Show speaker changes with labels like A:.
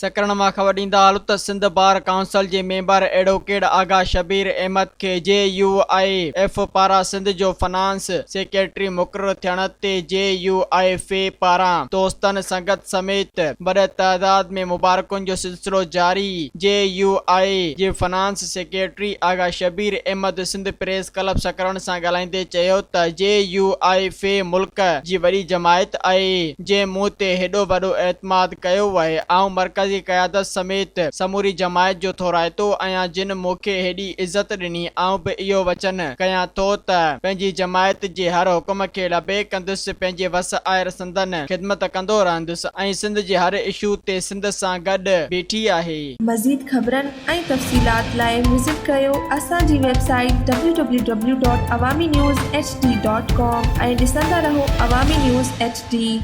A: سڪرنڊ مان خبر ڏيندا هلون ته سنڌ بار ڪائونسل جي ميمبر ايڊووڪيٽ آغا شبير احمد کي جي يو I F پاران سنڌ جو فنانس سيڪريٽري مقرر ٿيڻ تي جي يو I F پاران دوستن سنگت سميت وڏي تعداد ۾ مبارڪن جو سلسلو جاري جي يو آء جي finance secretary Agha Shabbir Ahmed Sindh press club Sakrand سان ڳالهائيندي چيو ته جي يو I F ملڪ جي وڏي جماعت آهي جنهن مون تي هيڏو وڏو اعتماد ڪيو آهي آئون مرڪزي قيادت سميت سموري جماعت جو ٿورائتو آهيان جن مون کي هيڏي عزت ڏني آئون به اهو وچن ڪيان ٿو ته پنهنجي جماعت جي هر حڪم کي لبيڪ ڪندس پنهنجي وس آهر سندن خدمت ڪندو رهندس ۽ سنڌ جي هر اشو تي سنڌ سان گڏ بيٺي آهي.
B: مزيد خبرن ۽ تفصيلات لاء وزٽ ڪريو اسان جي website W W W dot Awami news H D dot com ۽ ڏسندا رهو عوامي نيوز ايڇ ڊي.